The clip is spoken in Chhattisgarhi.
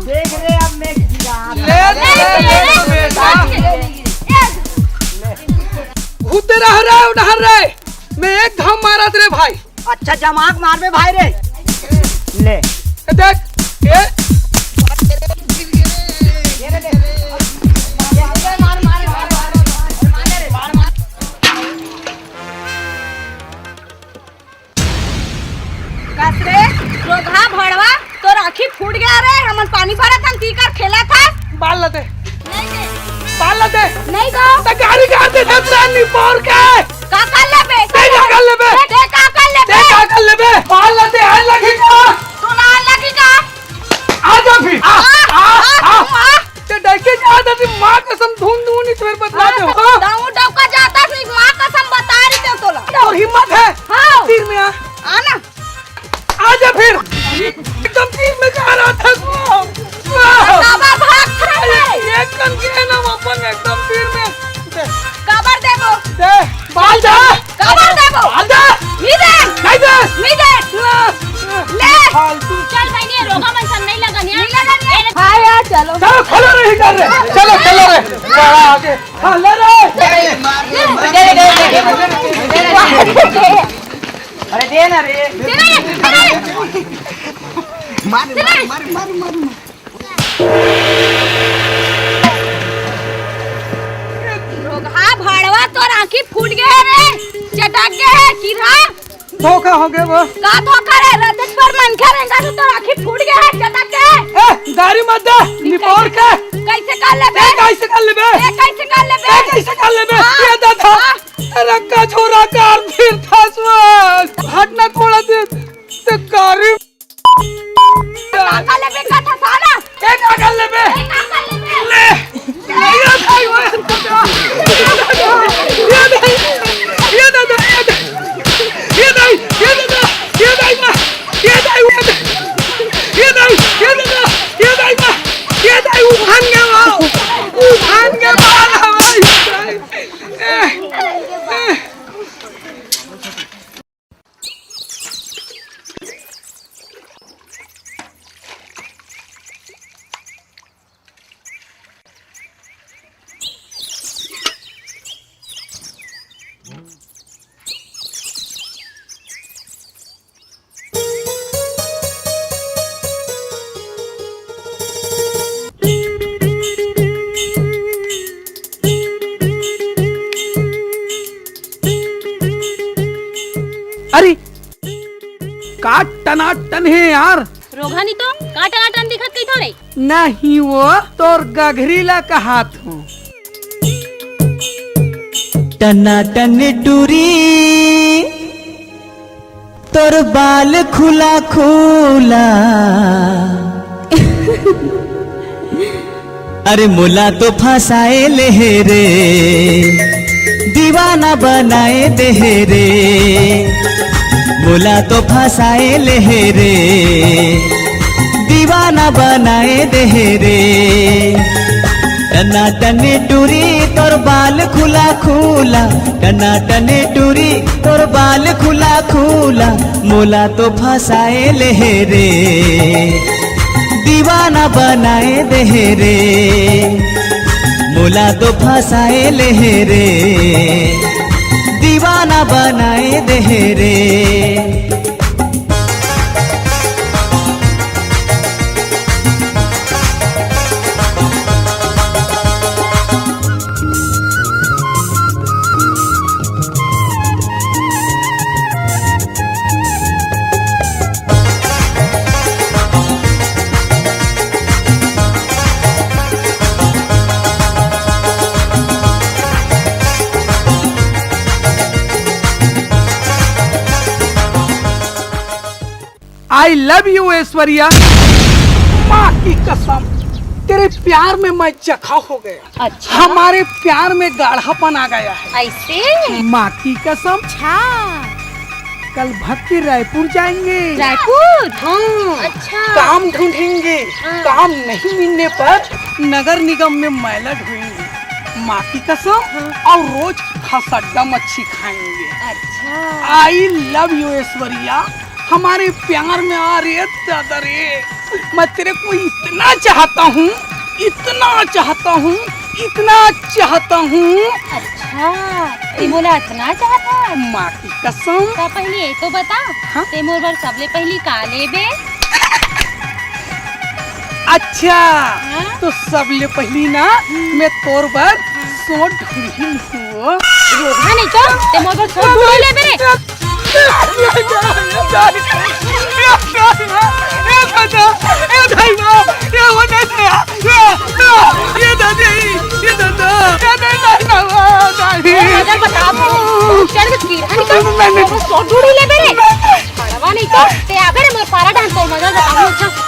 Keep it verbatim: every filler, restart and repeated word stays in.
देख रे, अब मैं गिरा। ले, ले, ले, ले, बेटा। हुते रह रे, उधर रे। मैं एक घाव मारत रे भाई। अच्छा जमाक मारबे भाई रे। ले। ए देख, ए। कस रे, रोगहा भड़वा, तोर आँखी फूट गया रे, हमन पानी भरत हन, तीकर खेलत हस। बाल ला दे। नहीं दे। बाल ला दे। नहीं दो। त गाड़ी का दे दे, निपोर के। का कर लेबे? दे का कर लेबे? दे, दे का कर लेबे? दे का कर लेबे? बाल ला दे, आन लगी का? तू ना आन लगी का? आ जा फिर। आ, आ, आ, आ, आ। आ। ते डर के जा, दादी, माँ कसम धुन धुन इस बार बतला दे, हाँ? दाऊ डौका जाता, फिर माँ कसम बता रही ते तोला। और हिम्मत है? हाँ। तीर में आ। आना। आजा फिर। एकदम तीर में जा रहा था। वाह, वाह। बाबा भाग खा गए। एकदम के ना अपन एकदम तीर में। दे। काबर देबो? दे। बाल जा। काबर देबो? बाल जा। नी दे। नहीं दे। नी दे। ला। ले। फालतू। चल भाई, ये रोगा मन सब नहीं लगन यार। नहीं लगन यार। हाँ यार, चलो। चलो, खोलो रे हीटर रे। चलो, खोलो रे। बड़ा आगे। हाँ, ले रे। अरे दे ना रे। दे ना रे, दे ना रे। मार, मार, मार, मार, मार, मार। रोगहा भाड़वा, तोर आँखी फूट गए हे रे, चटक गए हे, किरा। धोखा हो गया वो। का धोखा रे, रतेश्वर मनखे रेंगा से तोर आँखी फूट गए हे, चटक गए हे। ए, गाड़ी मत दे, निपोर के। कैसे कर लेबे? ए, कैसे कर लेबे? ए, कैसे कर लेबे? ए, कैसे कर लेबे? हाँ। ये दादा, हाँ। रक्का छोरा कार फिर था सुन। हटना थोड़ा देर, ते गाड़ी काका लेबे का था साला? ए, काका लेबे? ए, काका लेबे? ले। ले, ये दाई, वो दादा। ये दाई, ये दादा, ये दाई, ये दाई, ये दाई, ये दाई, ये दाई, वो दाई। ये दाई, ये दादा, ये दाई, वो। ये दाई, वो भान गया, वो। वो भान गया, बाल हमारी। ए, ए। अरे, का टनाटन हे यार? रोगहा नी तो का टनाटन दिखत कही थोड़े? नहीं वो, तोर गघरी ला कहात हूँ। टनाटन टूरी, तोर बाल खुला खुला। अरे मोला तो फंसाए ले हे रे, दीवाना बनाए दे हे रे। मोला तो फंसाए ले हे रे, दीवाना बनाए दे हे रे। टनाटन टूरी तोर बाल खुला खुला, टनाटन टूरी तोर बाल खुला खुला, मोला तो फंसाए ले हे रे, दीवाना बनाए दे हे रे। मोला तो फंसाए ले हे रे, दीवाना बनाए दे हे रे। I love you Aishwarya. माँ की कसम, तेरे प्यार में मैं जख्म हो गया। अच्छा। हमारे प्यार में गाढ़ापन आ गया है। ऐसे? माँ की कसम। अच्छा। कल भक्ति रायपुर जाएंगे। रायपुर? हाँ। अच्छा। काम ढूंढेंगे। हाँ। काम नहीं मिलने पर नगर निगम में मैला ढोएंगे। माँ की कसम। हाँ। और रोज खसड्डा मच्छी खाएंगे। अच्छा। I love you ऐश्वर्या, हमारे प्यार में आ रे दादा रे। मैं तेरे को इतना चाहता हूँ, इतना चाहता हूँ, इतना चाहता हूँ। अच्छा, ते मोला इतना चाहता है? माँ की कसम। तो पहले ये तो बता, हाँ? ते मोर बर सबले पहली का लेबे? अच्छा, हाँ? तो सबले पहली ना, हम्म। मैं तोर बर हाँ। सोट ढूंढी लूँ। रोगहा नहीं तो, ते मोर बर सोट ढूंढी लेबे रे। ये दादी, ये दादा, ये दादा, ये दादा, ये दादा। ओ, मजा बता दे। चल के कीड़ा निकल। नहीं, नहीं। सोट ढूंढी लेबे रे। बड़वा नहीं तो, ते आबे रे मोर पारा डांस तो मजा बता।